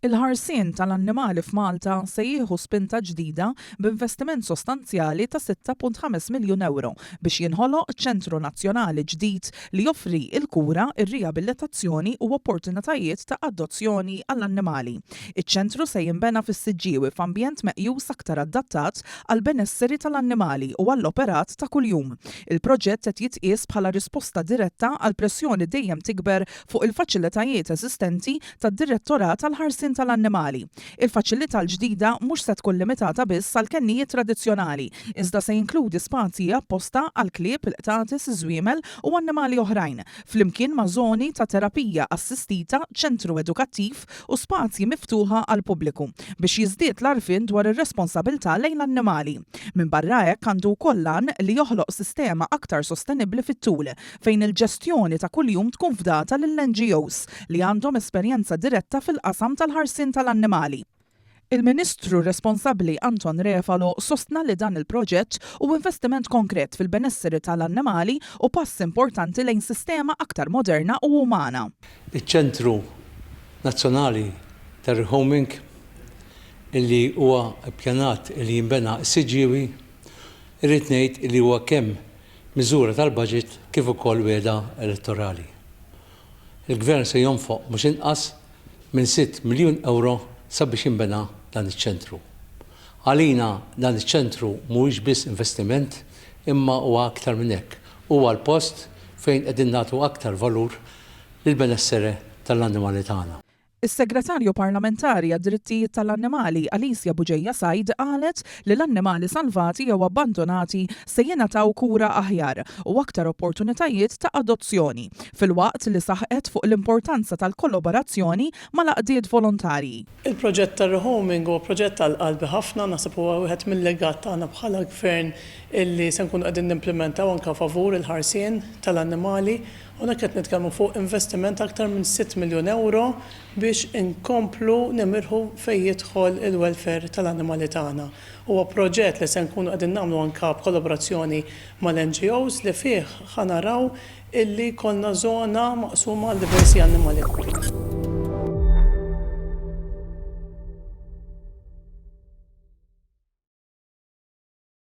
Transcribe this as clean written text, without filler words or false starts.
Il-ħarsien tal-annimali f'Malta se jieħu spinta ġdida b'investiment sostanzjali ta' 6.5 miljun ewro biex jinħoloq ċentru nazzjonali ġdid li joffri l-kura, ir-riabilitazzjoni u opportunitajiet ta' adozzjoni għall-annimali. Iċ-ċentru se jinbena fis-Siġġiewi f'ambjent meqjus aktar adattat għall-benesseri tal-annimali u għall-operat ta' kuljum. Il-proġett qed jitqies bħala risposta diretta għall-pressjoni dejjem tikber fuq il-faċilitajiet eżistenti tad-Direttorat għall-Ħarsien tal-Annimali. Il-faċilità l-ġdida mhux se tkun limitata biss għall-kennijiet tradizzjonali, iżda se jinkludi spazji apposta għall-klieb, il-qtates, iż-żwiemel u annimali oħrajn, flimkien ma' żoni ta' terapija assistita, ċentru edukattiv u spazji miftuħa għall-pubbliku biex jiżdied l-għarfien dwar ir-responsabilità lejn l-annimali. Minbarra hekk għandu wkoll l-għan li joħloq sistema aktar sostenibbli fit-tul, fejn il-ġestjoni ta' kuljum tkun fdata lill-NGOs li għandhom esperjenza diretta fil-qasam tal-ħarsien tal-annimali. Il-Ministru responsabbli Anton Refalo sostna li dan il-proġett hu investiment konkret fil-benesseri tal-annimali u pass importanti lejn sistema aktar moderna u umana. Iċ-Ċentru Nazzjonali tar-Rehoming illi huwa ppjanat illi jinbena s-Siġġiewi, irrid ngħid illi huwa kemm miżura tal-baġit kif ukoll wiegħda elettorali. Il-Gvern se jonfoq mhux inqas minn sitt miljun ewro sabiex jinbena dan iċ-ċentru. Għalina dan iċ-ċentru mhuwiex biss investiment imma huwa aktar minn hekk, huwa l-post fejn qegħdin nagħtu aktar valur lill-benessere tal-annimali tagħna. Is-Segretarju Parlamentari għad-Drittijiet tal-Annimali Alicia Bugeja Said qalet li l-annimali salvati jew abbandonati se jingħataw kura aħjar u aktar opportunitajiet ta' adozzjoni, filwaqt li saħqet fuq l-importanza tal-kollaborazzjoni mal-għaqdiet volontarji. Il-proġett tar-rehoming huwa proġett għal qalbi ħafna, naħseb huwa wieħed mil-legat tagħna bħala Gvern illi se nkunu qegħdin nimplimentaw anke favur il-ħarsien tal-annimali. Hawnhekk qed nitkellmu fuq investiment ta' aktar minn sitt miljun ewro biex inkomplu nimirħu fejn jidħol il-welfare tal-annimali tagħna. Huwa proġett li se nkunu qegħdin nagħmlu anke b'kollaborazzjoni mal-NGOs li fih ħa naraw illi jkollna żona maqsuma għal diversi annimali.